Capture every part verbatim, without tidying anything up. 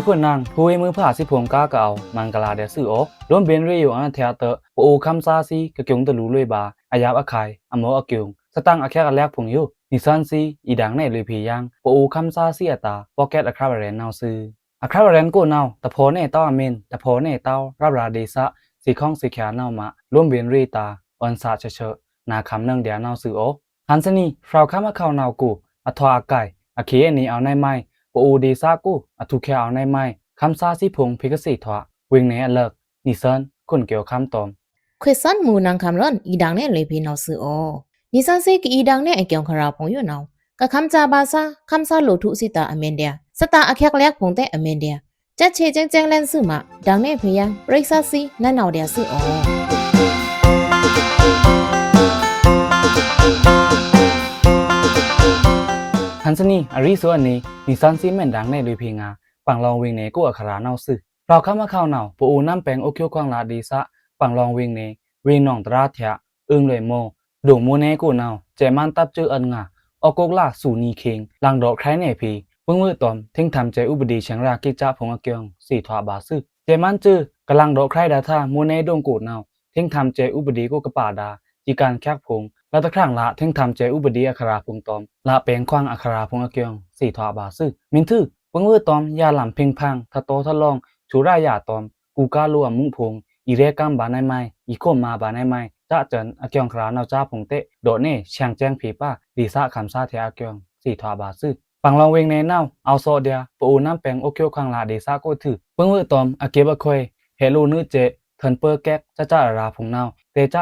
ခွန်နင်ꩻဖူးဝေး မွိုးဖါသီးဖိုင်ႏ ကားကအဝ်ႏမဂ်လာႏဒျာႏသွူသြ။ လိုမ်းဗဉ်ႏရေꩻယိုအွောန်ႏအထျꩻတွော့ꩻ ပအိုဝ်ႏခမ်းသားသီး ကကျူံႏတလူႏလွေꩻဗာႏ အယပ်ꩻခုဲင်ႏ အမော့အကျူံႏ သတင်ꩻအချက်အလက်ဖိုင်ႏယို နီသွဉ်းသီး အီႏဒင်ႏနယ်လွေꩻဖေႏယင်း ပအိုဝ်ႏခမ်းသားသီးအတာႏ podcast အခြပ် အရဲဉ်ႏနဝ်ꩻသွူ။ အခြပ် အရဲဉ်ႏကိုꩻနဝ်ꩻ တဖေါꩻနယ်တဝ်းအမင်း တဖေါꩻနယ်တဝ်းရပ်ရာႏဒေႏသ သေႏခွန်သေႏခွာႏနဝ်ꩻမှ လိုမ်းဗဉ်ႏရေꩻတာႏ အွဉ်ႏသꩻချော့ချော့ နာႏခံႏနွောင်ႏဒျာႏနဝ်ꩻသွူသြ။ ဟန်ႏသနီꩻ ဖြောဝ်ႏခမ်းအခေါင်ႏနဝ်ꩻကို အထွာအကိုင်ႏ အခေႏအနံၤ အဝ်ႏနယ်မီု ပအိုဝ်ႏဒေႏသကို အထူးချက်အဝ်ႏနယ်မီု ခမ်းသားသီးဖိုင်ႏဖေႏကသေထွာ ဝေင်နယ်အလၢက် နီသွဉ်း ခွန်ကျော်ခမ်းတောမ်ႏ ခွေႏသွဉ်းမူႏ နင်ႏခံႏရွောန်ႏ အီႏဒင်ႏနယ်လွေꩻဖေႏနဝ်ꩻသွူသြ။ နီသွဉ်းသီးကအီႏဒင်ႏနယ် အကျုံႏအခြပ်ဖိုင်ႏယိုနဝ်ꩻ ကခမ်းသားဗာႏသား ခမ်းသားလိုꩻထုသီးတာႏအမင်းဒျာႏ သတင်ꩻအချက်အလက်ဖိုင်ႏတဲ့ အမင်းဒျာႏ ချက်ဆဲးစဲင်စဲင်လဲဉ်သွူမှ ဒင်ႏနယ်ဖေႏယင်း ပရိသတ်သီး နားနဝ်ꩻဒျာႏသွူသြ။ ဟန်ႏသနီꩻ အရီသွူအနံၤ နီသွဉ်းသီးမန်ဒင်ႏနယ်လွေꩻဖေႏငါႏ ပင်လောင်ꩻဝေင်နယ်ကိုꩻအချက်နဝ်ꩻသွူ။ ဖြောဝ်ႏခမ်းအခေါင်ႏနဝ်ꩻ ပအိုဝ်ႏနမ်းပဲင်ႏအိုးချူပ်ꩻခွန်ꩻလာႏဒေႏသ ပင်လောင်ꩻဝေင်နယ် ဝေင်နောင်ꩻတရာꩻထျꩻ အုင်လွေမို ဒိုင်မိုနယ်ကိုꩻနဝ်ꩻ စဲ့ꩻမန်းတပ်စွိုꩻအွောန်ငါႏ အောက်တိုဘာလꩻသွူနံꩻခေင်ႏ လင်ဒေါ့ꩻခြဲင်ႏနယ်ဖေႏ ပိုင်ꩻဝွေ့ꩻတွမ်ႏ ထိင်းထမ်ႏစဲ့ꩻဥပဒေဆိုင်ရာကိစ္စဖိုင်ႏအကျုံႏ သေႏထွာဘၣ်သွူ။ စဲ့ꩻမန်းစွိုꩻ ကလင်ဒေါ့ꩻခြဲင်ႏဒျာႏထါ မိုနယ်ဒိုင်ကိုꩻနဝ်ꩻ ထိင်းထမ်ႏစဲ့ꩻဥပဒေကိုꩻကပါဒါႏ စည်းကမ်းချက်ဖိုင်ႏ လတ်ꩻတခြင်ꩻလꩻ ထိင်းထမ်ႏစဲ့ꩻဥပဒေအချက်ဖိုင်ႏတွမ်ႏ လꩻပဲင်ႏခွန်အချက်ဖိုင်ႏအကျုံႏ သေႏထွာဘၣ်သွူ။ မုန်ꩻထွူ ပိုင်ꩻဝွေ့ꩻတွမ်ႏ ယꩻလမ်ႏဖင်ႏဖင်ႏ ထတောထလောင်ႏ ဆူရာꩻယꩻတွမ်ႏ ကူꩻကာႏလိုꩻအမူဖိုင်ႏ အီႏရဲကမ်းဗာႏနယ်မီု အီႏခွန်မာဗာႏနယ်မီု စကျဉ်အကျုံႏချက်နဝ်ꩻသွူဖိုင်ႏတဲ့ ဒေါ့ꩻနယ်သျင်ꩻစဲင်ဖေႏပါ ဒေႏသခမ်းသားထျꩻအကျုံႏ သေႏထွာဘၣ်သွူ။ ပင်လောင်ꩻဝေင်နယ်နဝ်ꩻ အောဝ်ႏသော့ꩻဒျာႏ ပအိုဝ်ႏနမ်းပဲင်ႏအိုးချူပ်ꩻခွန်ꩻလာႏဒေႏသကိုꩻထွူ ပိုင်ꩻဝွေ့ꩻတွမ်ႏ အက့ပ်ꩻအခွဲ ဟဲလိုꩻနွို့ꩻစဲ့ꩻ ထန်ႏပၢꩻꩻကက်ꩻစွစစအရာဖိုင်ႏနဝ်ꩻ တဲꩻစ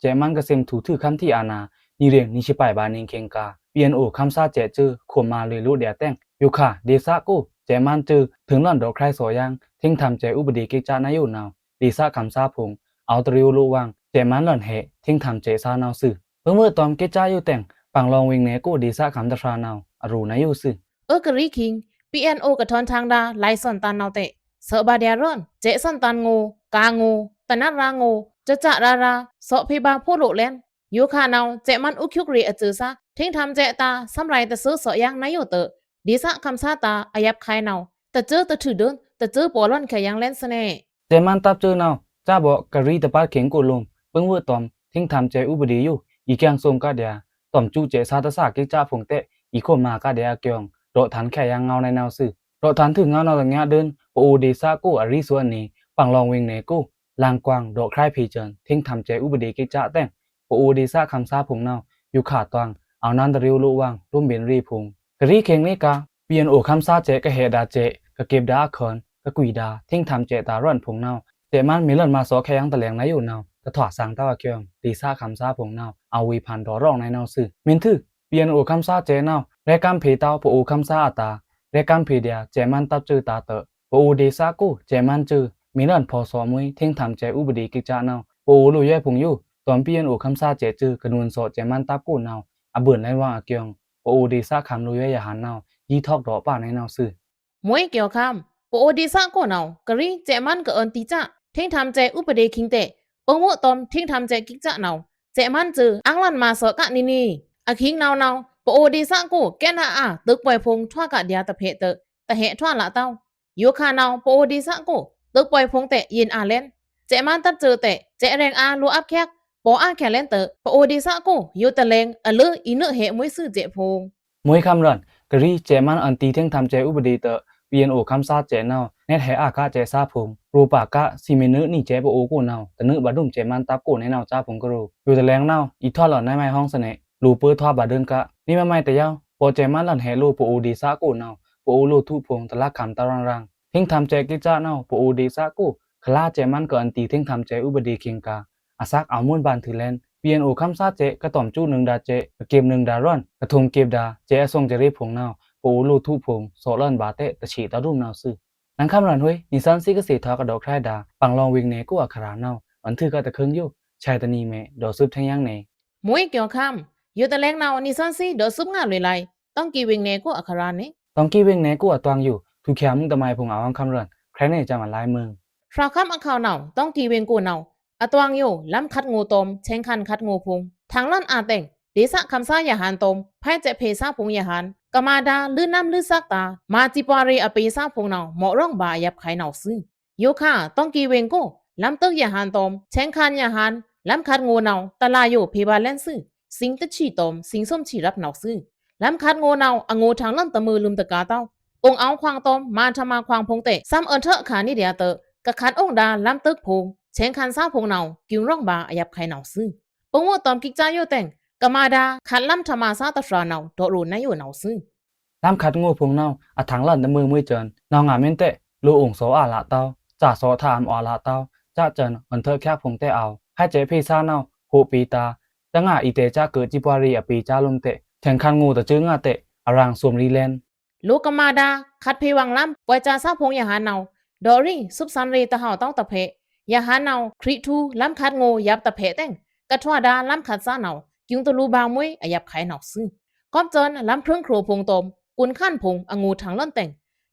ကျဉ် စဲ့ꩻမန်းကသင်ꩻထူႏသွူခမ်းထီꩻအာဏာ နံꩻရ့င်နံꩻရှစ်ပျဲဘးနင်ꩻခေင်ႏကါ ပီအီအီခွမ်းသားစဲ့ꩻစွူ ခွန်မာလွေꩻလိုꩻဒျာႏတဲင် ယိုခါ ဒေႏသကိုꩻ စဲ့ꩻမန်းစွိုꩻ ထိုင်လွောန်ဒေါ့ꩻခြဲင်ႏသော့ꩻယင်း ထိင်းထမ်ႏစဲ့ꩻဥပဒေကိစ္စနဝ်ꩻယိုနဝ်ꩻ ဒေႏသခမ်းသားဖိုင်ႏ အောဝ်ႏတရေႏလိုꩻဝင်ႏ စဲ့ꩻမန်းလွောန်ꩻဟဲ ထိင်းထမ်ႏစဲ့ꩻသားနဝ်ꩻသွူ။ ပိုင်ꩻဝွေ့ꩻတွမ်ႏကိစ္စယိုတဲင် ပင်လောင်ꩻဝေင်နယ်ကိုꩻ ဒေႏသခမ်းသားထျꩻနဝ်ꩻ အရူဝ်ꩻနဝ်ꩻသွူ။ အကရီးခိင် ပီအီအီကထွန်ႏထင်ႏဒါႏ လဲꩻသွဉ်းတန်ႏနဝ်ꩻတဲ့ သွော့ꩻဗာႏဒျာႏရွောန်ႏ စဲ့ꩻသွဉ်းတန်ႏငိုꩻ ကါငိုꩻ တနတ်ꩻရာꩻငိုꩻ စစရာꩻရာꩻ သွော့ꩻဖေႏဗာႏဖိုးလိုꩻလဲဉ် ယိုခါနဝ်ꩻ စဲ့ꩻမန်းဥချက်ရေꩻအစွိုꩻသား ထိင်းထမ်ႏစဲ့ꩻသား သမ်းရဲတသွိုးသော့ꩻယင်းနဝ်ꩻယိုတꩪး ဒေႏသခမ်းသားတာႏ အယပ်ꩻခုဲင်ႏနဝ်ꩻ တစွိုးတထွူဒုဉ် တစွိုးပော်လွောန်ခဲယင်းလဲဉ်သွူနေ စဲ့ꩻမန်းတပ်စွိုꩻနဝ်ꩻ စဘို့ကရီးတပတ်ခေင်ႏကိုꩻလိုမ် ပိုင်ꩻဝွေ့ꩻတွမ်ႏ ထိင်းထမ်ႏစဲ့ꩻဥပဒေယို အီႏကျုံႏသွူမ်ႏကဒျာႏ တွမ်ꩻစွူစဲ့ꩻသားတသကိစ္စဖိုင်ႏတဲ့ အီႏခွန်မာကဒျာႏအကျုံႏ ဒေါ့ꩻထန်ႏခဲယင်းငဝ်းနဝ်ꩻသွူ။ ဒေါ့ꩻထန်ႏထွူငဝ်းနဝ်ꩻတညိုက်ဒုဉ် ပအိုဝ်ႏဒေႏသကိုꩻ အရီသွူအနံၤ ပင်လောင်ꩻဝေင်နယ်ကိုꩻ လင်ꩻကွင်ꩻ ဒေါ့ꩻခြဲင်ႏဖေႏစွန် ထိင်းထမ်ႏစဲ့ꩻဥပဒေကိစ္စတဲင် ပအိုဝ်ႏဒေႏသခမ်းသားဖိုင်ႏနဝ်ꩻ ယိုခါတွင်ꩻ အောဝ်ႏနန်းတရေႏလိုꩻဝင်ႏ လိုမ်းဗဉ်ႏရေꩻဖိုင်ႏ ကရီးခေင်ႏလေးကါ ပီအီအီခွမ်းသားစဲ့ꩻကဟဲဒါစဲ့ꩻ ကက့ပ်ဒါႏအခွန်ႏ ကကွီဒါႏ ထိင်းထမ်ႏစဲ့ꩻသားရွောန်ဖိုင်ႏနဝ်ꩻ စဲ့ꩻမန်းမေလွန်မꩻသော့ꩻခဲယင်းတလဲင်နဝ်ꩻယိုနဝ်ꩻ တထွာသင်ႏတဝ်အကျုံႏ ဒေႏသခမ်းသားဖိုင်ႏနဝ်ꩻ အဝေႏဖန်ႏဒေါ့ꩻရွောန်နဝ်ꩻသွူ။ မုန်ꩻထွူ ပီအီအီခွမ်းသားစဲ့ꩻနဝ်ꩻ ရဲကမ်းဖေႏတဝ် ပအိုဝ်ႏခမ်းသားအတာႏ ရဲကမ်းဖေႏဒျာႏ စဲ့ꩻမန်းတပ်စွိုꩻသားတ ပအိုဝ်ႏဒေႏသကိုꩻ စဲ့ꩻမန်းစွိုꩻ မေလွန်ဖေႏသော့ꩻမှူး ထိင်းထမ်ႏစဲ့ꩻဥပဒေကိစ္စနဝ်ꩻ ပအိုဝ်ႏလိုꩻယွဲဖိုင်ႏယို တွမ်ႏပီအီအီခွမ်းသားစဲ့ꩻစွိုꩻ ကနွေꩻသော့ꩻစဲ့ꩻမန်းတပ်ကိုꩻနဝ်ꩻ အဗွိုန်လဲဝ်အကျုံႏ ပအိုဝ်ႏဒေႏသခမ်းလိုꩻယွဲယဟန်ႏနဝ်ꩻ ယီးထောက်ဒေါ့ꩻပါနဝ်ꩻသွူ။ မွေးကျော်ခမ်း ပအိုဝ်ႏဒေႏသကိုꩻနဝ်ꩻ ကရီးစဲ့ꩻမန်းကအွဉ်တီးစ ထိင်းထမ်ႏစဲ့ꩻဥပဒေခိင်ႏတဲ့ ပိုင်ꩻဝွေ့ꩻတွမ်ႏ ထိင်းထမ်ႏစဲ့ꩻကိစ္စနဝ်ꩻ စဲ့ꩻမန်းစွိုꩻ အင်လန်မꩻသော့ꩻကနံၤနံၤ အခိင်ႏနဝ်ꩻနဝ်ꩻ ပအိုဝ်ႏဒေႏသကိုꩻ ကဲနအာ တွိုက်ꩻပွယ်ဖိုင်ႏထွာကဒျာႏတဖဲ့ꩻတ တဟဲထွာလꩻတဝ် ယိုခါနဝ်ꩻ ပအိုဝ်ႏဒေႏသကိုꩻ တွိုက်ꩻပွယ်ဖိုင်ႏတဲ့ယဉ်အာႏလဲဉ် စဲ့ꩻမန်းတပ်စွိုꩻတဲ့ စဲ့ꩻရဲင်ႏအာႏလိုꩻအပ်းခဲက် ပော်အာႏခဲလဲဉ်တ ပအိုဝ်ႏဒေႏသကိုꩻ ယိုတလဲင် အလွိုးအီနွိုက်ဟဲမှွေးသွူစဲ့ဖိုင်ႏ မွေးခမ်းရွောန် ကရီးစဲ့ꩻမန်းအွဉ်တီးထိင်းထမ်ႏစဲ့ꩻဥပဒေတ ပီအီအီခွမ်းသားစဲ့ꩻနဝ်ꩻ နဲတ်းဟဲအာႏကစဲ့ꩻသားဖိုင်ႏ ရိုပါက သီမံးနွိုက်နံ᩻စဲ့ꩻပအိုဝ်ႏကိုꩻနဝ်ꩻ တနွေꩻဗဒုမ်စဲ့ꩻမန်းတပ်ကိုꩻနဲနဝ်ꩻသွူဖိုင်ႏကရိုး ယိုတလဲင်နဝ်ꩻ အီႏထွာလော့ꩻနဝ်ꩻမဲဟွင်သနဲ လိုꩻပᩢꩻထွာဗဒုမ်က နံꩻမမဲတယဝ် ပော်စဲ့ꩻမန်းလွောန်ဟဲလိုꩻပအိုဝ်ႏဒေႏသကိုꩻနဝ်ꩻ ပအိုဝ်ႏလိုꩻထုဖိုင်ႏတလတ်းခမ်းတရွောန်ရန် ထိင်းထမ်ႏစဲ့ꩻကိစ္စနဝ်ꩻ ပအိုဝ်ႏဒေႏသကိုꩻ ခလါစဲ့ꩻမန်းကအွဉ်တီးထိင်းထမ်ႏစဲ့ꩻဥပဒေခိင်ႏကါ အသက်အဝ်ႏမွိုန်ဗန်ႏထွူလဲဉ် ပီအီအီခွမ်းသားစဲ့ꩻ ကတွမ်ႏစွူနွိုင်ဒါစဲ့ꩻ ကက့ပ်ꩻနွိုင်ဒါရွောန် ကထုမ်ႏက့ပ်ꩻဒါ စဲ့ꩻအသွူင်ႏစရေဖိုင်ႏနဝ်ꩻ ပအိုဝ်ႏလိုꩻထုဖိုင်ႏ သော့ꩻလွောန်ဗာႏတဲ့ တသီးတရုမ်နဝ်ꩻသွူ နင်ႏခမ်းရွောန်ဟွေး နီသွဉ်းသီးကသေထွာကဒေါ့ꩻခြဲင်ႏဒါႏ ပင်လောင်ꩻဝေင်နယ်ကိုꩻအချက်နဝ်ꩻ အွဉ်ထွူကတခွိုင်ႏယို ဆဲးတနံၤမဲ ဒေါ့ꩻသွူပ်းထဲင်ႏယင်းနေ မွေးကျော်ခမ်း ယိုတလဲင်နဝ်ꩻ နီသွဉ်းသီး ဒေါ့ꩻသွူပ်းငါလွေꩻလဲ တွင်ကီဝေင်နယ်ကိုꩻအချက်နဝ်ꩻနေ တွင်ကီဝေင်နယ်ကိုꩻအတွင်ယို ထူႏချာႏမုသမိုင်းဖိုင်ႏအဝ်ႏခမ်းရွောန် ခြဲင်ႏနေဆာမလဲမွိုင်ႏ ဖြောက်ခမ်းအခေါင်ႏနဝ်ꩻ တွင်ကီဝေင်ကိုꩻနဝ်ꩻ အတွင်ယို လမ်းခတ်ငိုꩻတွမ်ႏ ဆဲင်ခန်ခတ်ငိုꩻဖိုင်ႏ ထင်လွောန်အာႏတဲ့င် ဒေႏသခမ်းသားယဟန်ႏတွမ်ႏ ဖဲစဲ့ꩻဖေႏသားဖိုင်ႏယဟန်ႏ ကမ္ဘာဒါ လွို့နမ်းလွို့သက်တာ မꩻဇီပွားရေအပေႏသားဖိုင်ႏနဝ်ꩻ မော့ရောင်ꩻဗာႏအယပ်ꩻခုဲင်ႏနဝ်ꩻသွူ။ ယိုခါ တောင်ႏကီꩻဝေင်ႏကို လမ်းတွိုက်ယဟန်ႏတွမ် ဆဲင်ႏခန်ႏငိုꩻနဝ်ꩻ တလꩻယိုဖြေႏဗာႏလဲၼ်သွူ သင်ႏတချီꩻတွမ် သင်ႏသွမ်တချီꩻရပ်နဝ်ꩻသွူ။ လမ်းခန်ႏငိုꩻနဝ်ꩻ အငိုꩻထင်ႏလွဉ်တမွိုးလုမ်ꩻတကာႏတဝ်း အိုင်ႏအောဝ်ႏခွင်ႏတွမ် မꩻထမꩻခွင်ႏဖိုင်ႏတဲ့ သမ်ႏအွဉ်ႏထွဲခါႏနေႏဒျာႏတွို့ ကခတ်ꩻအောုင်ႏဒါ လမ်းတွိုက်ဖိုင်ႏ ဆဲင်ႏခန်ႏသားဖိုင်ႏနဝ်ꩻ ကျူင်ရောင်ꩻဗာႏအယပ်ꩻခုဲင်ႏနဝ်ꩻသွူ။ ပငိုꩻတွမ် ကိကျာယိုတဲင် ကမ္ဘာဒါ ခတ်ꩻလမ်းထမꩻသားတဖြာႏနဝ်ꩻ ဒေါ့ꩻရိုꩻနဝ်ꩻသွူ။ လမ်းခတ်ꩻငိုꩻဖိုင်ႏနဝ်ꩻ အထင်ႏလွဉ်တမွိုးမွိုးစွဉ် နဝ်ꩻငါမင်းတဲ့ လိုꩻအိုင်ႏသောꩻအာꩻလꩻတွဝ်း စꩻꩻသောꩻထꩻအံႏအာꩻလꩻတွဝ်း စဲ့ꩻစွဉ် အွဉ်ႏထွဲခါႏဖိုင်ႏတဲ့ အဝ်ႏဟဲကဲးဖေႏသားနဝ်ꩻ ဟိုပေႏတာႏ စဲ့ꩻငါအီတဲကꩻကိုꩻဇီပွားရေအပေႏကꩻလုမ်ꩻတဲ့ ဆဲင်ႏခန်ႏငိုꩻတစွိုꩻငါတဲ့ အရင်ꩻသွမ်ရီႏလဲၼ် လိုꩻကမ္ဘာဒါ ခတ်ꩻဖေႏဝင်ႏလမ်း ပွိုတ်ꩻသားသားဖိုင်ႏယဟန်ႏနဝ်ꩻ ဒေါ့ꩻရီ သွပ်ꩻသွဉ်ရေꩻတဟဝ်တွဝ်းတဖဲ ယဟန်ႏနဝ်ꩻ ခရီးထူႏ လမ်းခတ်ꩻငိုꩻယပ်ꩻတဖဲတဲင် ကထွာဒါလမ်းခတ်ꩻသားနဝ်ꩻ ကျူင်တလူႏဗာႏမွိုး အယပ်ꩻခုဲင်ႏနဝ်ꩻသွူ။ ကွပ်စွဉ် လမ်းဖြိုင်ꩻခြော်ဖိုင်ႏတွမ် ကွဉ်ႏခန်ႏဖိုင်ႏ အငိုꩻထင်ႏလွဉ်တဲ့င်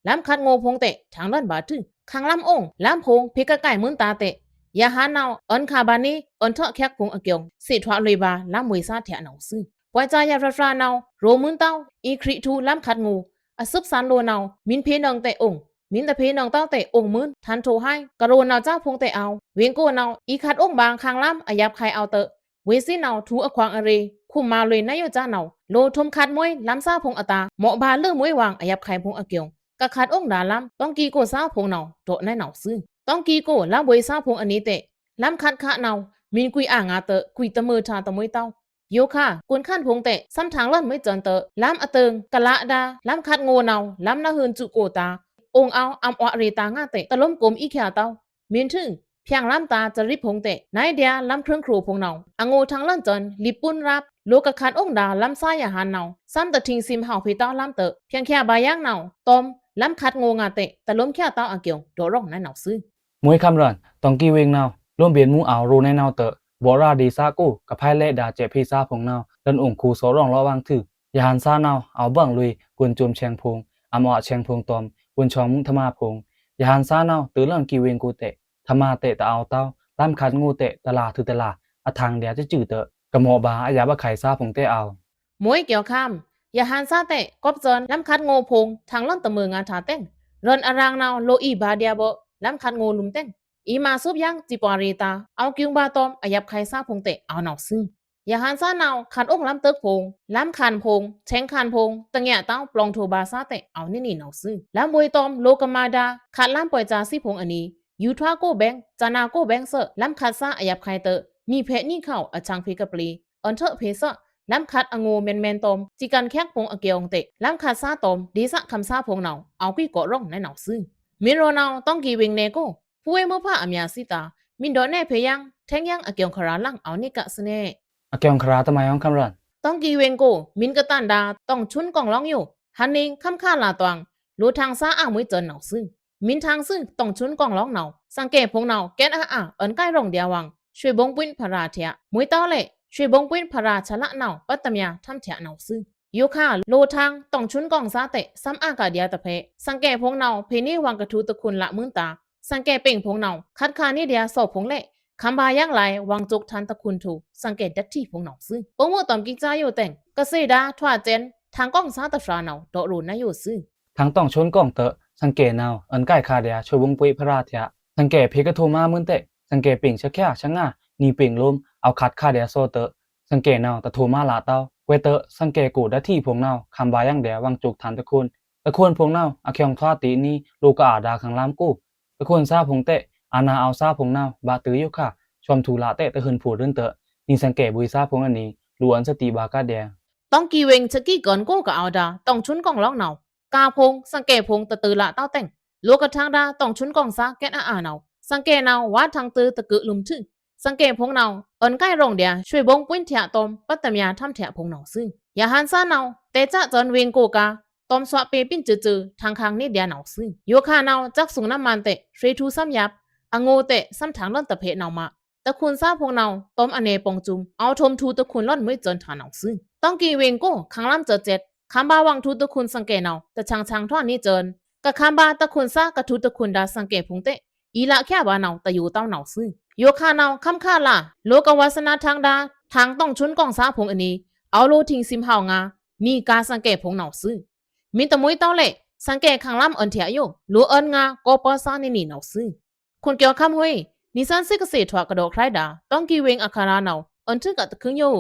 လမ်းခတ်ꩻငိုꩻဖိုင်ႏတဲ့ ထင်ႏလွဉ်ဗာႏတွို့ ခင်ႏလမ်းအိုင်ႏ လမ်းဖိုင်ႏဖေႏကကိုင်ႏမွဉ်ႏတာႏတဲ့ ယဟန်ႏနဝ်ꩻ အွဉ်ႏခါႏဗာႏနေႏအွဉ်ႏထွဲခါႏဖိုင်ႏအကျိုင် သေထွာလွေꩻဗာႏလမ်းမွေႏသားထျꩻနဝ်ꩻသွူ။ ပွိုတ်ꩻသားယပ်ꩻဖြဖြာႏနဝ်ꩻ ရိုꩻမွဉ်ႏတွဝ်း အီခရီးထူႏလမ်းခတ်ꩻငိုꩻ အသွပ်ꩻသွဉ်လိုꩻနဝ်ꩻ မီႏဖေႏနွင်ꩻတဲ့အိုင်ႏ မီႏတဖေႏနွင်ꩻတွဝ်းတဲ့ အိုင်ႏမွဉ်ႏ ထန်ႏထိုꩻဟိုင်း ကရိုꩻနဝ်ꩻသားဖိုင်ႏတဲ့အဝ်ႏ ဝေင်ႏကိုꩻနဝ်ꩻ အီခတ်ꩻအောုင်ႏဗာႏခင်ႏလမ်း အယပ်ꩻခုဲင်ႏအဝ်ႏတွို့ ဝေꩻသွိုင်းနဝ်ꩻ ထူႏအခွင်ႏအရေ ခွုမ်ꩻမာလွေꩻနဝ်ꩻယိုꩻသားနဝ်ꩻ လိုꩻထွမ်ႏခါႏမွိုးလမ်းသားဖိုင်ႏအတာႏ မော့ဗာႏလွေꩻမွိုးဝင်ႏ အယပ်ꩻခုဲင်ႏဖိုင်ႏအကျိုင် ကခတ်ꩻအောုင်ႏဒါႏလမ်း တောင်ႏကီꩻကိုꩻသားဖိုင်ႏနဝ်ꩻ ဒေါ့ꩻနဝ်ꩻသွူ။ တောင်ႏကီꩻကိုꩻ လမ်းဗွေႏသားဖိုင်ႏအနီႏတဲ့ လမ်းခတ်ꩻခါႏနဝ်ꩻ မီႏကွီႏအာငါတွို့ ကွီႏတမွိုးထျꩻတမွိုးတွဝ်း ယိုခါ ကွဉ်ႏခန်ႏဖိုင်ႏတဲ့ သမ်ႏထင်ႏလွဉ်မွိုးစွဉ်တွို့ လမ်းအတိုင်ႏ ကလꩻဒါႏ လမ်းခတ်ꩻငိုꩻနဝ်ꩻ လမ်းနဝ်ꩻဟုုန်ႏစွူးကိုꩻတာႏ အိုင်ႏအောဝ်ႏ အံႏအာရေတာႏငါတဲ့ တလူမ်းကိုမ်ႏအီချာတွဝ်း မီႏထွူ ဖြင်ႏလမ်းတာႏစရီဖိုင်ႏတဲ့ နဝ်ꩻဒျာႏလမ်းဖြိုင်ꩻခြော်ဖိုင်ႏနဝ်ꩻ အငိုꩻထင်ႏလွဉ်စွဉ် လိပ်ပုဉ်ႏရပ် လိုꩻကခတ်ꩻအောုင်ႏဒါႏလမ်းသားယဟန်ႏနဝ်ꩻ သမ်ႏတထင်ႏသိမ်ꩻဟဝ်ꩻဖေႏတွဝ်းလမ်းတွို့ ဖြင်ႏချာႏဗာႏယင်နဝ်ꩻတွမ် လမ်းခတ်ꩻငိုꩻငါတဲ့ တလူမ်းချာႏတွဝ်းအကျိုင် ဒေါ့ꩻရိုင်ႏနဝ်ꩻသွူ။ မွေးခမ်းရွဉ် တောင်ႏကီꩻဝေင်ႏနဝ်ꩻ လိုမ်းဗဉ်ႏမူးအဝ်ႏရိုꩻနဝ်ꩻတွို့ ဗော့ꩻရာꩻဒေႏသားကိုꩻ ကဖိုက်လဲ့ဒါႏစဲ့ꩻဖေႏသားဖိုင်ႏနဝ်ꩻ လွဉ်အိုင်ႏခူꩻသောရောင်ႏလော့ꩻဝင်ႏထွူ ယဟန်ႏသားနဝ်ꩻ အဝ်ႏဗွင်ꩻလွေꩻ ကွဉ်ႏစွမ်ဆဲင်ဖိုင်ႏ အံႏအာခြဲင်ဖိုင်ႏတွမ် ကွဉ်ႏဆွင်ꩻမူးထမꩻဖိုင်ႏ ယဟန်ႏသားနဝ်ꩻ တွို့လွဉ်ကီꩻဝေင်ႏကိုꩻတဲ့ ထမꩻတဲ့တအဝ်ႏတွဝ်း လမ်းခတ်ꩻငိုꩻတဲ့ တလꩻထွူတလꩻ အထင်ႏဒျာႏစွူးတွို့ ကမော့ဗာႏအယပ်ꩻအခုဲင်ႏသားဖိုင်ႏတဲ့အဝ်ႏ မွေးကျော်ခမ်း ယဟန်ႏသားတဲ့ ကွပ်စွဉ် လမ်းခတ်ꩻငိုꩻဖိုင်ႏ ထင်ႏလွဉ်တမွိုးငါထျꩻတဲင် ရွဉ်အရင်ႏနဝ်ꩻ လိုꩻအီဗာႏဒျာႏဗော့ လမ်းခတ်ꩻငိုꩻလုမ်တဲင် အီမာသွပ်ꩻယင်ꩻစရီပွားရေတာႏ အဝ်ႏကျူင်ႏဗာႏတွမ် အယပ်ꩻခုဲင်ႏသားဖိုင်ႏတဲ့ အဝ်ႏနဝ်ꩻသွူ။ ယဟန်ႏသားနဝ်ꩻ ခတ်ꩻအောုင်ႏလမ်းတွို့ဖိုင်ႏ လမ်းခန်ဖိုင်ႏ ဆဲင်ႏခန်ဖိုင်ႏ တငျာꩻတွဝ်း ပလောင်ထိုꩻဗာႏသားတဲ့ အဝ်ႏနီꩻနီꩻနဝ်ꩻသွူ။ လမ်းဗွေႏတွမ် လိုꩻကမ္ဘာဒါႏ ခတ်ꩻလမ်းပွိုတ်ꩻသားသွပ်ꩻဖိုင်ႏအနီႏ ယူထွားကိုꩻဘဲင်း စနာကိုꩻဘဲင်းသွူ လမ်းခတ်ꩻသားအယပ်ꩻခုဲင်ႏတွို့ မီႏဖေႏနီႏခဝ် အဆင်ဖေႏကပျေႏ အွဉ်ႏထွဲဖေႏသွူ လမ်းခတ်ꩻအငိုꩻမန်မန်တွမ် စကၼ်ချက်ဖိုင်ႏအကျိုင်တဲ့ လမ်းခတ်ꩻသားတွမ် ဒေႏသားခမ်းသားဖိုင်ႏနဝ်ꩻ အဝ်ႏကွီႏကော့ꩻရိုင်ႏနဝ်ꩻသွူ။ မီႏရိုꩻနဝ်ꩻ တောင်ႏကီꩻဝေင်ႏနယ်ကိုꩻ ဖူးဝေးမွိုးဖါအမြာႏသီးတာႏ မီႏဒေါ့ꩻနဲဖေႏယင် ထဲင်ယင်အကျိုင်ခရာႏလင် အဝ်ႏနီꩻကꩻသွူနေ အကျိုင်ခရာႏတမုဲင်ခမ်းရွဉ် တောင်ႏကီꩻဝေင်ႏကိုꩻ မီႏကတန်ဒါႏ တောင်ႏစွန်းကောင်းလောင်းယို ဟန်ႏနေ ခမ်းခါလာသွင် လိုꩻထင်ႏသားအမွေးစွဉ်နဝ်ꩻသွူ။ မီႏထင်ႏသွူ တောင်ႏစွန်းကောင်းလောင်းနဝ်ꩻ သင်ꩻကေꩻဖိုင်ႏနဝ်ꩻ ကဲးအာအာ အွဉ်ႏကိုင်ႏရိုင်ႏဒျာႏဝင်ႏ ရွှေဘုံပွင့်ဖရာႏထျꩻ မွေးတွဝ်းလဲ့ ရွှေဘုံပွင့်ဖရာႏဆလနဝ်ꩻ ပတ်သမြာႏထမ်းထျꩻနဝ်ꩻသွူ။ ယိုခါ လိုꩻထင်ႏ တောင်ႏစွန်းကောင်းသားတဲ့ သမ်ႏအာကဒျာႏတဖဲ သင်ꩻကေꩻဖိုင်ႏနဝ်ꩻ ဖေႏနေဝင်ႏကထူတခွန်ꩻလမွဉ်တာႏ သင်ꩻကေꩻပင်ဖိုင်ႏနဝ်ꩻ ခတ်ꩻခါႏနေႏဒျာႏသွပ်ꩻဖိုင်ႏလဲ့ ခမ်းဗာႏယင်ႏလင် ဝင်ႏစွုပ်ꩻထန်ႏတခွန်ꩻထိုꩻ သင်ꩻကေꩻဒတ်ထီဖိုင်ႏနဝ်ꩻသွူ။ ပငိုꩻတွမ်ကီꩻသားယိုတဲင် ကသ့ဒါႏထွာစဲန်ႏ ထင်ႏကောင်းသားတဖြာႏနဝ်ꩻ ဒေါ့ꩻရိုꩻနဝ်ꩻသွူ။ ထင်ႏတောင်ႏစွန်းကောင်းတွို့ သင်ꩻကေꩻနဝ်ꩻ အွဉ်ႏကိုင်ႏခါႏဒျာႏ ရွှေဘုံပွင့်ဖရာႏထျꩻ သင်ꩻကေꩻဖေႏကထိုꩻမွဉ်တဲ့ သင်ꩻကေꩻပင်သျောက်ꩻဆျာငါ နီပင်လိုမ်း အဝ်ႏခတ်ꩻခါႏဒျာႏသွပ်ꩻတွို့ သင်ꩻကေꩻနဝ်ꩻ တထိုꩻမွဉ်လတောဝ်း ကွဲးတွို့ သင်ꩻကေꩻကိုꩻဒတ်ထီဖိုင်ႏနဝ်ꩻ ခမ်းဗာႏယင်ႏဒျာႏ ဝင်ႏစွုပ်ꩻထန်ႏတခွန်ꩻ တခွန်ꩻဖိုင်ႏနဝ်ꩻ အကျိုင်ထွာတီးနီ လိုꩻကအဒါႏခမ်းလမ်းကိုꩻ တခွန်ꩻသားဖိုင်ႏတဲ့ အာဏာႏအောဝ်ႏသားဖိုင်ႏနဝ်ꩻ ဗာႏတွို့ယိုခါ ဆွမ်ꩻထူꩻလတဲ့ တဟိုင်ဖိုင်ႏတွို့တွို့ နီသင်ꩻကေꩻဗွေႏသားဖိုင်ႏအနီႏ လိုꩻအွဉ်ႏသတိဗာႏကဒျာႏ တောင်ႏကီꩻဝေင်ႏသကိးကွန်ကိုꩻကအဝ်ႏဒါႏ တောင်ႏစွန်းကောင်းလောင်းနဝ်ꩻ ကာဖိုင်ႏ သင်ꩻကေꩻဖိုင်ႏတတွို့လတောဝ်းတဲင် လိုꩻကထင်ႏဒါႏ တောင်ႏစွန်းကောင်းသား ကဲးအာအာနဝ်ꩻ သင်ꩻကေꩻနဝ်ꩻ ဝါႏထင်ႏတွို့တကုလွမ်ထု သင်ꩻကေꩻဖိုင်ႏနဝ်ꩻ အွဉ်ႏကိုင်ႏရိုင်ႏဒျာႏ ရွှေဘုံပွင့်ထျꩻတွမ် ပတ်သမြာႏထမ်းထျꩻဖိုင်ႏနဝ်ꩻသွူ။ ယဟန်ႏသားနဝ်ꩻ တဲꩻသားစွဉ် ဝေင်ႏကိုꩻကာႏ တွမ်သွပ်ꩻပေႏပင်စွုပ်ꩻစွုပ်ꩻ ထင်ႏခါႏနေႏဒျာႏနဝ်ꩻသွူ။ ယိုခါနဝ်ꩻ စက်ꩻသုင်ꩻနမန်တဲ့ ရွှေထူႏသမ်းယပ်ꩻ အငိုꩻတဲ့ သမ်ႏထင်ႏလွဉ်တဖဲနဝ်ꩻမး တခွန်ꩻသားဖိုင်ႏနဝ်ꩻ တွမ်အနယ်ပေါင်ꩻစွုမ် အဝ်ႏထွမ်ꩻထူႏတခွန်ꩻလွဉ်မွေးစွဉ်ထျꩻနဝ်ꩻသွူ။ တောင်ႏကီꩻဝေင်ႏကိုꩻ ခမ်းလမ်းစွုပ်ꩻစွုပ်ꩻ ခမ်းဗာႏဝင်ႏထူႏတခွန်ꩻသင်ꩻကေꩻနဝ်ꩻ တဆင်ဆင်ထွာနေစွဉ် ကခမ်းဗာႏတခွန်ꩻသားကထူႏတခွန်ꩻဒါႏ သင်ꩻကေꩻဖိုင်ႏတဲ့ အီႏလꩻချာႏဗာႏနဝ်ꩻ တယိုꩻတွဝ်းနဝ်ꩻသွူ။ ယိုခါနဝ်ꩻ ခမ်းခါႏလ လိုꩻကဝါႏသနာႏထင်ႏဒါႏ ထင်ႏတောင်ႏစွန်းကောင်းသားဖိုင်ႏအနီႏ အဝ်ႏလိုꩻထိင်ꩻသိမ်ꩻဟဝ်ꩻငါ နီꩻကာႏသင်ꩻကေꩻဖိုင်ႏနဝ်ꩻသွူ။ မင်းသမွေးတောက်လက် ဆန်ကဲခန်လမ်းအွန်ထျာယို လိုအွန်ငါ ကောပါစားနေနေနဝ်စု။ ခွန်ကျော်ခမ်းဟွေး နီသွဉ်းစည်းကသီထွာကဒီးခြိုက်ဒါ တောင်ကြီးဝင်းအခရာနဝ် အွန်ထွဲကတခွိုင်းယို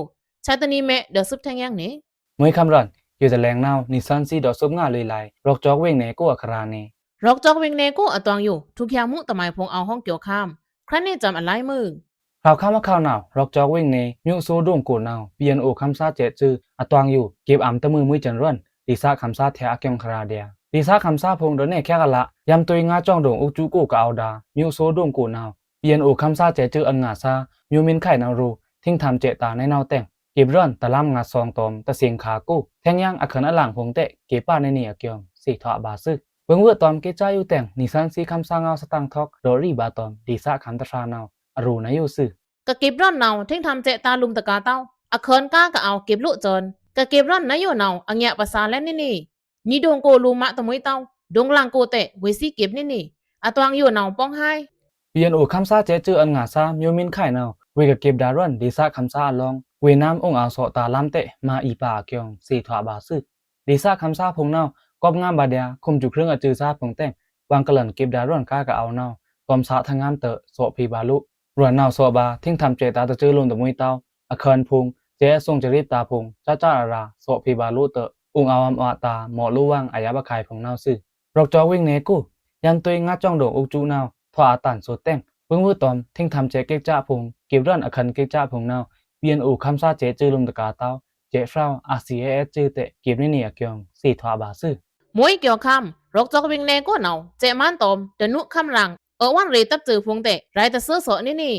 ဆာတနီမဲ ဒီးသုပ်ထဲင်ယင်းနေ မွေးခမ်းရွန် ယိုတလဲင်နဝ် နီသွဉ်းစည်းဒီးသုပ်ငါလွေးလၢ် ရွက်ကျောက်ဝင်းနယ်ကိုအခရာန့ၣ် ရွက်ကျောက်ဝင်းနယ်ကိုအတွင်ယို ထုးဖြာမှုတမံၤဖုံအောဝ်ဟွံကျော်ခမ်း ခြိုက်န့ၢ်စမ်းအလၢ်မုၢ် ဖြောက်ခမ်းအခဝ်နဝ် ရွက်ကျောက်ဝင်းနယ် မြို့ဆိုးဒုံကိုနဝ် ပီအန်အိုခမ်းသားကျဲးကျိုးအတွင်ယို ကေပ်အမ်းတမုဝ်မွေးစံရွန် ဒေသခမ်းသားထဲအကျိုင်းခြရာဒျာ ဒေသခမ်းသားဖုံဒီးနယ်ခဲကလး ယမ်တွေငါးကျောင်းဒုံအုပ်စုကိုကအဝ်ဒါ မြို့ဆိုးဒုံကိုနဝ် ပီအန်အိုခမ်းသားကျဲးကျိုးအငါသား မျိုးမင်းခိုင်နဝ်ရူ ထိင်းထမ်းကျဲးတာႏနဲနဝ်တဲင် ကေပ်ရွန်တလမ်းငါးသွင်တွမ်တသင်ခါကို ထဲင်ယင်းအခန်အလင်ဖုံတဲ့ ကေပ်ပါန့ၢ်နီအကျိုင်း သေထွာဘၣ်သွူ။ ပိူင်ဝွို့တွမ်ကိတ်စါယိုတဲင် နီသွဉ်းစည်းခမ်းသားငဝ်သတင်ထောက် ဒီးရီဘၣ်တွမ် ဒေသခမ်းသားနဝ် အရူနယိုသွူ။ ကကေပ်ရွန်နဝ် ထိင်းထမ်းကျဲးတာႏလုမ်တကာတောက် အခန်ကားကအဝ်ကေပ်လို့စွန် ကကေပ်ရွန်နယိုနဝ် အငျာပစာလဲန့ၢ်နီ နီဒုံကိုလိုမးသမွေးတောက် ဒုံလင်ကိုတဲ့ ဝေးစည်းကေပ်န့ၢ်နီ အတွင်ယိုနဝ်ပောင်းဟဲ ပီအန်အိုခမ်းသားကျဲးကျိုးအငါသား မျိုးမင်းခိုင်နဝ် ဝေးကကေပ်ဒါရွန် ဒေသခမ်းသားအလောင်း ဝေးနမ်းအုံအောဝ်သော့တာႏလမ်းတဲ့ မၤအီပါအကျိုင်း သေထွာဘၣ်သွူ။ ဒေသခမ်းသားဖုံနဝ် ကောပ်ငမ်းဘၣ်ဒျာ ခုမ်စူခြိုင်းအကျိုးသားဖုံတဲင် ဝင်းကလန်ကေပ်ဒါရွန်ကားကအဝ်နဝ် တွမ်သးထငမ်းတဲ့ သော့ဖေဘၣ်လို့ ရွန်နဝ်သော့ဘၣ် ထိင်းထမ်းကျဲးတာတကျိုးလုမ်သမွေးတောက် အခန်ဖုံ ကျဲးအသွုံကျရစ်တာဖုံ စစရ သော့ဖေဘၣ်လို့တဲ့ အုံအောဝ်အမ်အွတ်တာ မော့လိုဝင်းအယပ်အခိုင်ဖုံနဝ်သွူ။ ရွက်ကျောက်ဝင်းနယ်ကို ယမ်တွေငါးကျောင်းဒုံအုပ်စုနဝ် ထွာအတန်သွူတဲင် ပိူင်ဝွို့တွမ် ထိင်းထမ်းကျဲးကိတ်စါဖုံ ကေပ်ရွန်အခန်ကိတ်စါဖုံနဝ် ပီအန်အိုခမ်းသားကျဲးကျိုးလုမ်တကာတောက် ကျဲးဖြောက် အာဆီအဲအဲကျိုးတဲ့ ကေပ်န့ၢ်နီအကျိုင်း သေထွာဘၣ်သွူ။ မွေးကျော်ခမ်း ရွက်ကျောက်ဝင်းနယ်ကိုနဝ် ကျဲးမန်းတွမ် တနုခမ်းရင်း အဝွန်ရေတပ်ကျိုးဖုံတဲ့ ရိုက်တသွူသော့န့ၢ်နီ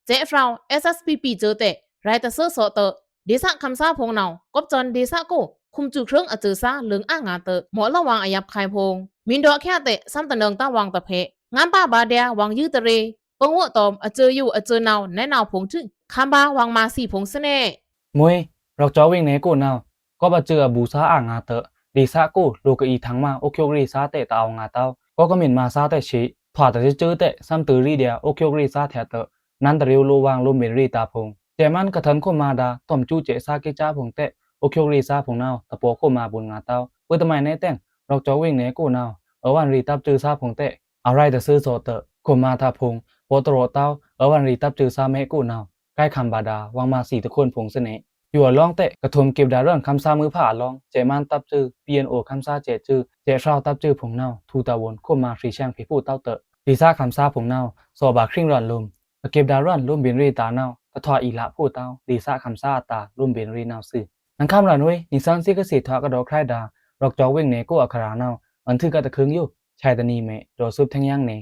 ကျဲးဖြောက် SSPPကျိုးတဲ့ ရိုက်တသွူသော့တဲ့ ဒေသခမ်းသားဖုံနဝ် ကောပ်စွန်ဒေသကို ခုမ်စူခြိုင်းအကျိုးသား လိူင်အါငါတဲ့ မော့လိုဝင်းအယပ်ခိုင်ဖုံ မင်းတို့ခဲတဲ့ သမ်တနင်္သာဝင်းတစ်ဖက် ငမ်းပါဘၣ်ဒျာ ဝင်းယိုတရေ ပိူင်ဝွို့တွမ် အကျိုးယိုအကျိုးနဝ်နဲနဝ်ဖုံထု ခမ်းပါဝင်းမၤသီဖုံသွူန့ၣ် မွေး ရွက်ကျောက်ဝင်းနယ်ကိုနဝ် ကောပ်အကျိုးအဘူသားအါငါတဲ့ ဒေသကို လိုကအီထင်မး အိုကျိုကရေသားတဲ့တအောဝ်ငါတောက် ကောပ်ကမင်မၤသားတဲ့ရှေ့ ထွာတကျိုးတဲ့ သမ်တရီဒျာ အိုကျိုကရေသားထဲတဲ့ နန်းတရုလိုဝင်း လုမ်ဗဉ်ရေတာဖုံ ကျဲးမန်းကထန်ခိုံမၤဒါ တွမ်စူကျဲးသားကိတ်စါဖုံတဲ့ အိုကျိုကရေသားဖုံနဝ် တပော်ခိုံမၤပူၤငါတောက် ပိုတမံၤနဲတဲင် ရွက်ကျောက်ဝင်းနယ်ကိုနဝ် အဝွန်ရေတပ်ကျိုးသားဖုံတဲ့ အရိုက်တသွူသော့တဲ့ ခိုံမၤထါဖုံ ပော်တရော့တောက် အဝွန်ရေတပ်ကျိုးသားမဲကိုနဝ် ကိုက်ခံဘၣ်ဒါ ဝင်းမၤသီတခွိုင်ဖုံသွူန့ၣ် ယိုအလောင်းတဲ့ ကထုမ်ကေပ်ဒါရွန်ခမ်းသားမွိုးဖါအလောင်း ကျဲးမန်းတပ်ကျိုး ပီအန်အိုခမ်းသားကျဲးကျိုး ကျဲးဖြောက်တပ်ကျိုးဖုံနဝ် ထူတဝွန်ခိုံမၤဖြေရှင်းဖေဖိုးတောက်တဲ့ ဒေသခမ်းသားဖုံနဝ် သော့ဘၣ်ခြိုင်းရွန်လုမ် ကကေပ်ဒါရွန်လုမ်ဗဉ်ရေတာနဝ် တထွာအီလဖိုးတောက် ဒေသခမ်းသားအတာလုမ်ဗဉ်ရေနဝ်သွူ။ နင်ခမ်းရွန်ဝေး နီသွဉ်းစည်းကသီထွာကဒီးခြိုက်ဒါ ရွက်ကျောက်ဝင်းနယ်ကိုအခရာနဝ် အွန်ထွဲကတခွိုင်းယို ဆာတနီမဲ ဒီးသုပ်ထဲင်ယင်းနေ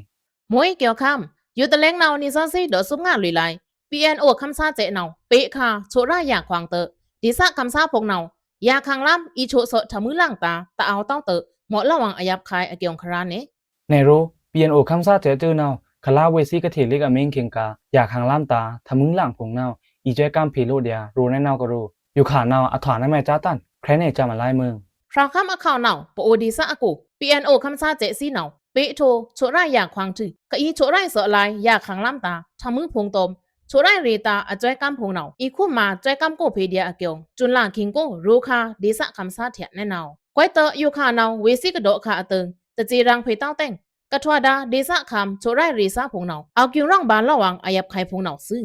မွေးကျော်ခမ်း ယိုတလဲင်နဝ် နီသွဉ်းစည်းဒီးသုပ်ငါလွေးလၢ် ပီအန်အိုခမ်းသားကျဲးနဝ် ပေ့ခါ ဆိရာယာခွင်တဲ့ ဒေသခမ်းသားဖုံနဝ် ယာခမ်းလမ်း အီဆိသော့ထမွုလင်တာ တအောဝ်တောက်တဲ့ မော့လိုဝင်းအယပ်ခိုင်အကျိုင်းခြရာန့ၣ် နယ်ရို ပီအန်အိုခမ်းသားကျဲးကျိုးနဝ် ခလါဝေးစည်းကထေလိကအမင်းခင်ကာ ယာခမ်းလမ်းတာ ထမွုလင်ဖုံနဝ် အီဆွဲကမ်းဖေလိုဒျာ ရိုနဲနဝ်ကရို ယိုခါနဝ် အထွာနမဲကျါတန် ခြိုက်န့ၢ်စမ်းအလၢ်မုၢ် ဖြောက်ခမ်းအခဝ်နဝ် ပအိုဒေသအကို ပီအန်အိုခမ်းသားကျဲးစည်းနဝ် ပေ့ထိ ဆိရာယာခွင်ထု ကအီဆိရိုက်သော့လၢ် ယာခမ်းလမ်းတာ ထမွုဖုံတွမ် ဆိရိုက်ရေတာအဆွဲကမ်းဖုံနဝ် အီခိုံမၤဆွဲကမ်းကိုဖေဒျာအကျိုင်း စွန်လၢ်ခိင်ကို ရိုခါ ဒေသခမ်းသားထဲနဲနဝ် ကွဲးတယိုခါနဝ် ဝေးစည်းကဒီးခါအတိုင် တစံရင်းဖေတောက်တဲင် ကထွာဒါ ဒေသခမ်း ဆိရိုက်ရေသားဖုံနဝ် အောဝ်ကျိုင်းရောင်ဗာလိုဝင်းအယပ်ခိုင်ဖုံနဝ်သွူ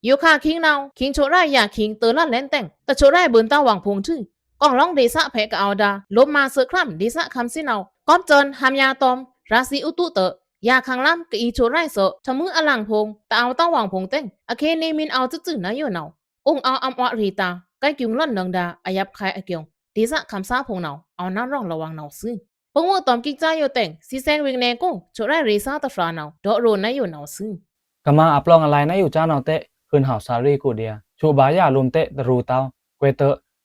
ယိုခါခိင်နဝ် ခိင်ဆိရိုက်ယာခိင်တလၢ်လဲၣ်တဲင် တဆိရိုက်ဘိုင်တဝင်းဖုံထု ကွန်လောင်းဒေသဖဲကအဝ်ဒါ လိုပ်မၤသွဲခရမ်း ဒေသခမ်းသီးနဝ် ကောပ်စွန်ဟမ်းယာတွမ် ရာသီဥတုတဲ့ ယာခမ်းလမ်း ကအီဆိရိုက်သော့ ထမွုအလင်ဖုံ တအောဝ်တဝင်းဖုံတဲင် အခဲန့ၣ်မင်းအောဝ်သွူသွူနယိုနဝ် အုံအောဝ်အမ်အွတ်ရေတာ ကိုက်ကျိုင်းလွန်နင်ဒါ အယပ်ခိုင်အကျိုင်း ဒေသခမ်းသားဖုံနဝ် အောဝ်နန်းရောင်လိုဝင်းနဝ်သွူ ပိုင်ဝွို့တွမ်ကိတ်စါယိုတဲင် သီးစဲင်ဝင်းနယ်ကို ဆိရိုက်ရေသားတဖြာနဝ် ဒီးရိုနယိုနဝ်သွူ ကမၤအပလောင်အလၢ်နယိုကျါနဝ်တဲ့ ဟိုၼ်ဟဝ်သရေကိုဒျာ ဆိဘါယာလုမ်တဲ့တရိုတောက် ကွဲးတ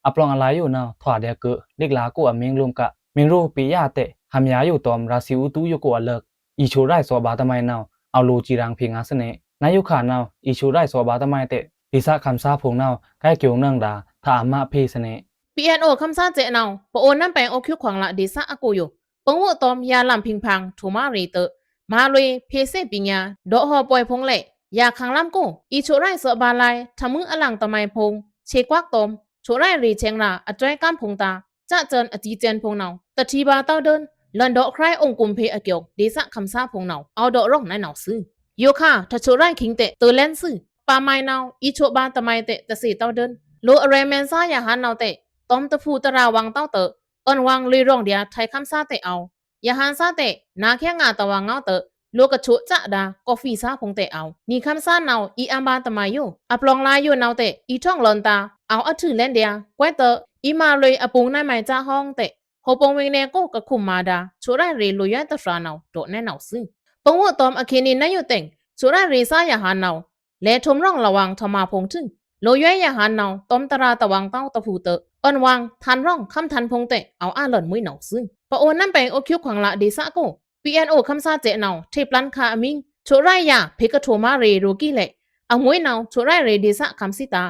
အပလောင်အလၢ်ယိုနဝ် ထွာဒျာကု လံကလါကိုအမင်းလုမ်က မင်းရိုပေယာတဲ့ ဟမ်းယာယိုတွမ် ရာသီဥတုယိုကိုအလၢက် အီဆိရိုက်သော့ဘၣ်တမံၤနဝ် အောဝ်လိုစံရင်းဖေငါသွူန့ၣ် နယိုခါနဝ် အီဆိရိုက်သော့ဘၣ်တမံၤတဲ့ ဒေသခမ်းသားဖုံနဝ် ကိုက်ကျိုင်းနင်ဒါ ထအမါဖေသွူန့ၣ် ပီအန်အိုခမ်းသားကျဲးနဝ် ပအိုနမ်ပၢင်အိုကျိုင်းခွင်လၢ်ဒေသအကိုယို ပိုင်ဝွို့တွမ် ယာလမ်းဖိင်ဖင် ထိုံမၤရေတဲ့ မၤလွေ ဖေသ့ပညာ ဒီးဟော်ပွိုင်ဖုံလဲ့ ယာခမ်းလမ်းကို အီဆိရိုက်သော့ဘၣ်လၢ် ထမွုအလင်တမံၤဖုံ ဆဲးကွက်တွမ် ဆိရိုက်ရေဆဲင်ရာ အဆွဲကမ်းဖုံတာ စဲ့စဲန်အစံစဲန်ဖိုင်ႏနဝ်ꩻ တထီႏဗာႏတဝ်းဒိုင်း လန်ဒေါ့ꩻခြုဲင်ႏ အိုင်ꩻကုမ်ႏဖေႏအကျောင်ႏ ဒေႏသးꩻခမ်းသားဖိုင်ႏနဝ်ꩻ အဝ်ႏဒေါ့ꩻရောင်ႏနုဲင်းနဝ်ꩻသွူ။ ယိုခါ ထစွော့ꩻရိုက်ꩻခိင်ႏတဲ့ တလဲန်းသွူ။ ပာမုဲင်ႏနဝ်ꩻ အီႏဆွော့ꩻဗာႏတမုဲင်ႏတဲ့ တသေ့ꩻတဝ်းဒိုင်း လိုꩻအရဲမန်သား ရဟန်းနဝ်ꩻတဲ့ တွမ်ႏတဖူꩻတရာဝွင်ႏတဝ်းတွော့ꩻ အွဉ်ႏဝွင်ႏလွေꩻရောင်ႏဒျာႏ ထံႏခမ်းသားတဲ့ အဝ်ႏ ရဟန်းသားတဲ့ နာခဲငါတဝွင်ႏငေါတဲ့ လိုꩻကစွော့ꩻစဒါ ကော်ဖီသားဖိုင်ႏတဲ့ အဝ်ႏ နီႏခမ်းသားနဝ်ꩻ အီႏအမ်းဗာႏတမုဲင်ႏယို အပလောင်ႏလါယိုနဝ်ꩻတဲ့ အီႏထွင်ꩻလွန်ꩻတာ အဝ်ႏအထွုလ်လဲန်းဒျာႏ ကွဲးတဲ့ အီႏမာလွေꩻအပုင်ႏနဝ်ꩻမုဲင်ႏသားဖိုင်ႏတဲ့ ဟိုပုံႏဝေင်ꩻနယ်ကို ကခုမ်ႏမဒါ စွော့ꩻရိုက်ꩻရေꩻ လိုꩻယွဲတြာနဝ်ꩻ ဒေါ့ꩻနုဲင်းနဝ်ꩻသွူ။ ပငိုꩻတွမ်ႏအခေတ်နံꩻနဝ်ꩻယိုတဲ့ စွော့ꩻရိုက်ꩻရေꩻသား ရဟန်းနဝ်ꩻ လဲထုမ်ႏရောင်ႏလဝွင်ႏ ထမာဖိုင်ႏထွူ လိုꩻယွဲရဟန်းနဝ်ꩻ တွမ်ႏတရာတဝွင်ႏတဝ်းတဖူးတဲ့ အွဉ်ႏဝွင်ႏ ထန်ႏရောင်ႏ ခမ်းထန်ဖိုင်ႏတဲ့ အဝ်ႏအလွန်ႏမွိုင်းနဝ်ꩻသွူ။ ပအိုဝ်ႏနမ်းပဲင်ႏ အိုးချူခွင်ꩻလꩻ ဒေႏသးကို ပီအဲန်အို ခမ်းသားစဲ့နဝ်ꩻ ထေꩻပျန်ႏခါအမံႏ စွော့ꩻရိုက်ꩻယၣ် ဖေႏကထိုန်းမရေꩻ ရိုꩻကိလေꩻ အမွေးနဝ်ꩻ စွော့ꩻရိုက်ꩻရေꩻ ဒေႏသးခမ်းသီးတာ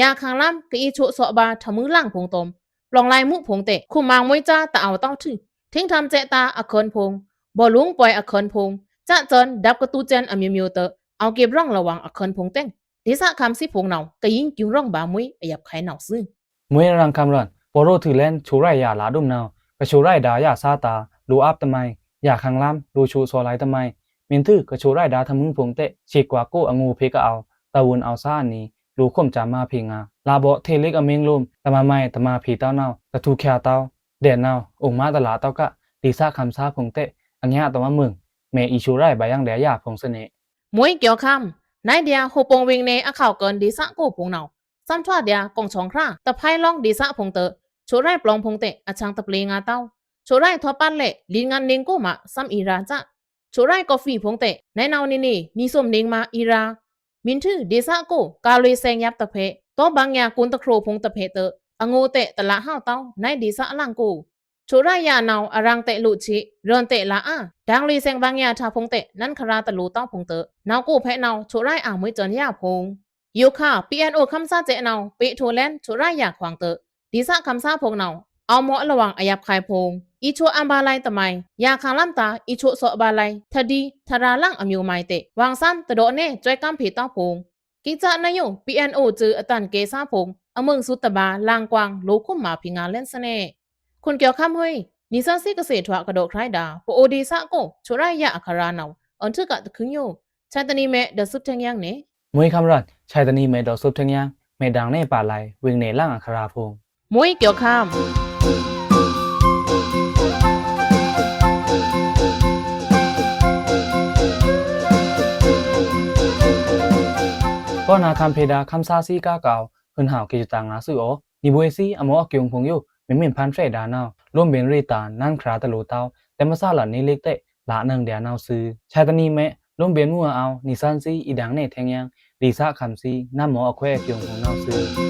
ယၣ်ခန်ႏလမ်း ကအီႏဆွော့ꩻစွော့ꩻဗာႏ ထမုင်းလင်ဖိုင်ႏတွမ်ႏ ပလောင်ႏလါမူးဖိုင်ႏတဲ့ ခုမ်ႏမွိုင်းသား တအဝ်ႏတဝ်းထွူ ထင်းထမ်းစဲ့တာႏ အခန်းဖိုင်ႏ ဘောလုံးပွဲႏအခန်းဖိုင်ႏ စဲ့စဲန်ႏ ဒပ်ꩻကတူႏစဲန်ႏ အမျိုးမျိုးတဲ့ အဝ်ႏကေပ်ရောင်ႏလဝွင်ႏ အခန်းဖိုင်ႏတဲ့ ဒေႏသးခမ်းသီးဖိုင်ႏနဝ်ꩻ ကယိန်းကျူင်ရောင်ႏဗာႏမွေး အယပ်ꩻခုဲင်ႏနဝ်ꩻသွူ။ မွေးရန်ႏခမ်းရွန်ႏ ပရောထူလန် စွော့ꩻရိုက်ꩻယၣ် လꩻဒုမ်နဝ်ꩻ ကစွော့ꩻရိုက်ꩻဒါႏယၣ်သားတာ လိုꩻအပ်တမုဲင်ႏ ယၣ်ခန်ႏလမ်း လိုꩻဆွော့ꩻစွော့ꩻလါတမုဲင်ႏ မုန်ႏထွူ ကစွော့ꩻရိုက်ꩻဒါႏထမုင်းဖိုင်ႏတဲ့ သေ့ꩻကွာႏကို အငိုꩻဖေႏကအဝ်ႏ တဝွန်ႏအဝ်ႏသားအနံꩻ လိုꩻခုမ်ႏစာႏမါဖေႏငါ လꩻဗော့ထေလိတ်အမင်းလိုမ်း တမုဲင်ႏမုဲင်ႏ တမုဲင်ႏဖေႏတဝ်းနဝ်ꩻ တထူꩻချာတဝ်း ဒဲ့နဝ်ꩻ အိုင်ꩻမါတလꩻတဝ်းက ဒေႏသးခမ်းသားဖိုင်ႏတဲ့ အညးတဝွန်ႏမုင်ꩻ မဲအီႏစွော့ꩻရိုက်ꩻဗာႏယင်ဒျာႏယၣ်ဖိုင်ႏသနေ မွေးကျော်ခမ်း နုဲင်းဒျာႏ ဟိုပုံႏဝေင်ꩻနယ် အခဝ်ႏကၢၼ်ဒေႏသးကိုဖိုင်ႏနဝ်ꩻ သမ်ꩻထွာဒျာႏ ကွင်ႏသွင်ႏဖြာ တဖိုင်ႏလွင်ႏဒေႏသးဖိုင်ႏတဲ့ စွော့ꩻရိုက်ꩻပလောင်ဖိုင်ႏတဲ့ အဆန်းတပျေးငါတဝ်း စွော့ꩻရိုက်ꩻထွပ်ꩻပါတ်လဲ့ လိတ်ငန်ႏလင်ကိုမ သမ်ꩻအီရာꩻစ စွော့ꩻရိုက်ꩻကော်ဖီဖိုင်ႏတဲ့ နုဲင်းနဝ်ꩻနီနီ နီသွမ်ႏလင်မအီရာ မုန်ႏထွူ ဒေႏသးကို ကာႏလွေꩻသဲင်ꩻယပ်ꩻတဖဲ တောဘင်ႏယၣ် ကွုန်ႏတခြောꩻဖိုင်ႏတဖဲတဲ့ အငိုꩻတဲ့ တလꩻဟဝ်တဝ်း နုဲင်းဒေႏသးအလင်ကို စွော့ꩻရိုက်ꩻယၣ်နဝ်ꩻ အရင်ꩻတဲ့လိုꩻချေ ရွန်တဲ့လꩻအာ ဒင်ႏလွေꩻသဲင်ႏဗင်ႏယၣ်ထါဖိုင်ႏတဲ့ နန်းခရာတလိုꩻတဝ်းဖိုင်ႏတဲ့ နဝ်ꩻကိုဖဲနဝ်ꩻ စွော့ꩻရိုက်ꩻအာႏမွေးစဲန်ႏယၣ်ဖိုင်ႏ ယိုခါ ပီအဲန်အို ခမ်းသားစဲ့နဝ်ꩻ ပေထွေလန် စွော့ꩻရိုက်ꩻယၣ်ခွင်ႏတဲ့ ဒေႏသးခမ်းသားဖိုင်ႏနဝ်ꩻ အဝ်ႏမော့ꩻလဝွင်ႏ အယပ်ꩻခုဲင်ႏဖိုင်ႏ အီႏဆွော့ꩻအမ်းဗာႏလါတမုဲင်ႏ ယၣ်ခန်ႏလမ်းတာ အီႏဆွော့ꩻစွော့ꩻဗာႏလါ ထဒီ ထရာလင်ꩻအမျိုးမုဲင်ႏတဲ့ ဝင်ꩻသမ်ႏတဒေါ့ꩻနယ် စွဲးကမ်းဖေႏတဝ်းဖိုင်ႏ ကိကနယို ပီအဲန်အို စွော့ꩻအတန်ႏကေꩻသားဖိုင်ႏ အမုင်ꩻသုတ်းတဗာႏ လင်ꩻကွင်ႏ လိုꩻခုမ်ႏမါဖေႏငါႏလဲန်းသနေ ခွန်ကျော်ခမ်းဟွေး နီသွဉ်းသီးကသ့ꩻထွာကဒေါ့ꩻခြုဲင်ႏဒါႏ ပအိုဝ်ႏဒေႏသးကို စွော့ꩻရိုက်ꩻယၣ်အခရာနဝ်ꩻ အွဉ်ႏထွူကတခွိုင်ႏယို ဆယ်တနံၤမဲ ဒေါ်စုထင်းယင်းနေ မွေးခမ်းရွန်ႏ ဆယ်တနံၤမဲ ဒေါ်စုထင်းယင်း မဲဒင်ႏနယ်ပါလင် ဝေင်ꩻနယ်လင်အခရာဖိုင်ႏ မွေးကျော်ခမ်း ကောနာခမ်းဖေႏဒါႏ ခမ်းသားသီးကားကအဝ်ႏ ဟိုင်ꩻဟဝ်ꩻ ကေကတာꩻငါသွူအော နီဗွေသီး အမော့အကျူံဖိုင်ႏယို မုန်ႏမုန်ႏဖန်းဖြယ်ဒါႏနဝ်ꩻ လိုမ်းဗဉ်ႏရေꩻတာႏ နန်းခရာတလိုꩻတဝ်း တဲမစားလန်နေလိကတဲ့ လꩻနုဲင်းဒျာႏနဝ်ꩻသွူ။ ဆယ်တနံၤမဲ လိုမ်းဗဉ်ႏမူးအဝ်ႏ နီသွဉ်းသီး အီႏဒင်ႏနယ်ထဲင်ယင်း ဒေႏသးခမ်းသီး နမ်မော့အခွဲးအကျူံဖိုင်ႏနဝ်ꩻသွူ။